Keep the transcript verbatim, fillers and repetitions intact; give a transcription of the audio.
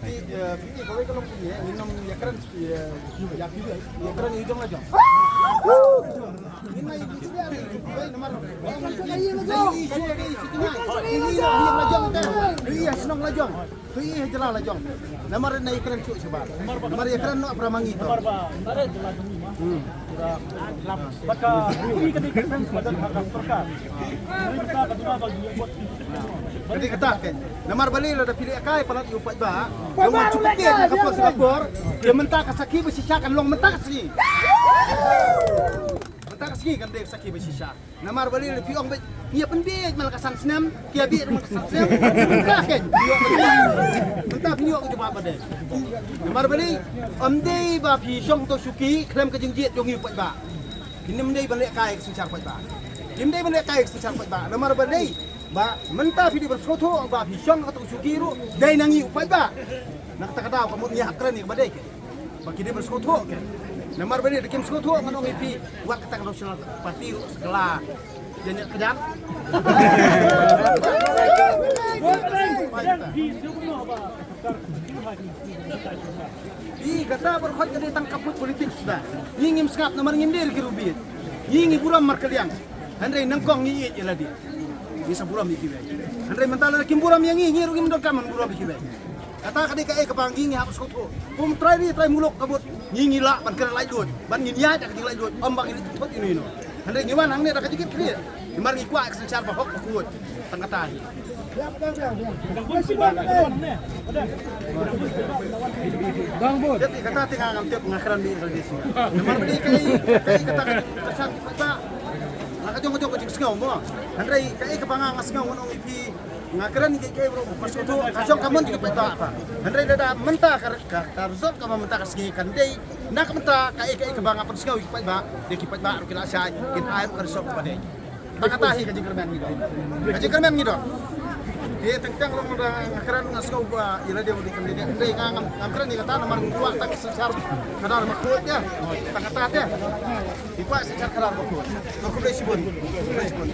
Phi, eh, phi kawei ka long phi, eh, ngin ym ïakren, eh, ïa phi, ïakren ïa jong la jong. Ngin ïa phi, ïa phi, namar. Ïa la jong te. Ïa shnong la jong. Ïa jylla la jong. Namar na ïakren shuh shuh ba. Namar ïakren noh para mangi to. Hmm. Bad ka, ïa ka dei ka defense ba don ha ka sorkar. Ka dei kata ke. Namar balei lada phi leh kai palat ïa u paidbah. Ïa u paidbah ruh leh kai, ka por sha ka por. Ïa mynta ka sakhi ba shisha kan long mynta ka sngi. Mynta ka sngi kan dei ka sakhi ba shisha. Namar balei lada phi ong beit, ïa pynbeit man la ka san snem, ki ïa beit man la ka san snem. Mynta ke, mynta phi ïoh ka jubab ba dei. Namar balei, ym dei ba phi shong to shuki khlem ka jingjied jong ngi u paidbah. Kim dei ban leh kai ka synshar paidbah. Kim dei ban leh kai ka synshar paidbah. Namar ba dei ba mynta phi dei ban sngewthuh ba phi shong kato shuki ruh dei na ngi u paidbah. Na kata ka daw ka mut ngi hap kren ïa kaba dei ke. Ba ki dei ban sngewthuh ke. Namar ba dei da kim sngewthuh ngan ong ïa phi wat kata ka National Party ruh skla. Ïa ïa ka jam. Ï kata baroh ka dei tang ka put politik suda. Ngi ngim sngap namar ngim dei ki rubiet. Ngi ngi burom markylliang. Hynrei nyngkong ngi ïeit ïa lade. Ngi sa burom ïa kiwei. Hynrei mynta lada kim burom ïa ngi, ngi ruh ngim donkam ban burom ïa kiwei. Kata ka dei kaei kaba ngi ngi hap sngewthuh. Kum trai ri trai muluk ka mut ngi ngi lah ban kren laitluid. Ban ngin ïaid da ka jinglaitluid. Ym ba ngin thut ïa uno uno. Hynrei ngi wan hangne da ka jingkitkhlieh. Namar ngi kwah ka synshar ba hok ba khuid. Tang kata hi. Dang bun. Dep kata te nga ngam tip nga kren beit ka lade shisha. Namar beit kaei, kaei kata ka jong ka jong ka paidbah. Nga ka jong ka jong ka jingsngew mo. Hynrei kaei kaba nga nga sngew ngan ong ïa phi. Nga kren kaei kaei baroh ba sngewthuh ka jong ka mon jong ka paidbah pa. Hynrei lada mynta ka, ka, ka result kaba mynta ka sngi kan dei na ka mynta kaei kaei kaba nga pynsngew ïa ki paidbah. Dei ki paidbah ruh ki la shai kin ai ruh ka result kaba dei. Tang kata hi ka jingkyrmen ngi doh. Ka jingkyrmen ngi doh. Te teng teng long da nga kren nga sngew ba ïa lade u dei candidate. Hynrei nga ngam, ngam kren ïa kata namar ngi kwah tang synshar khadar ba khuid ïa. Tang kata te. Ngi kwah synshar khadar ba khuid. Khublei shibun. Khublei shibun.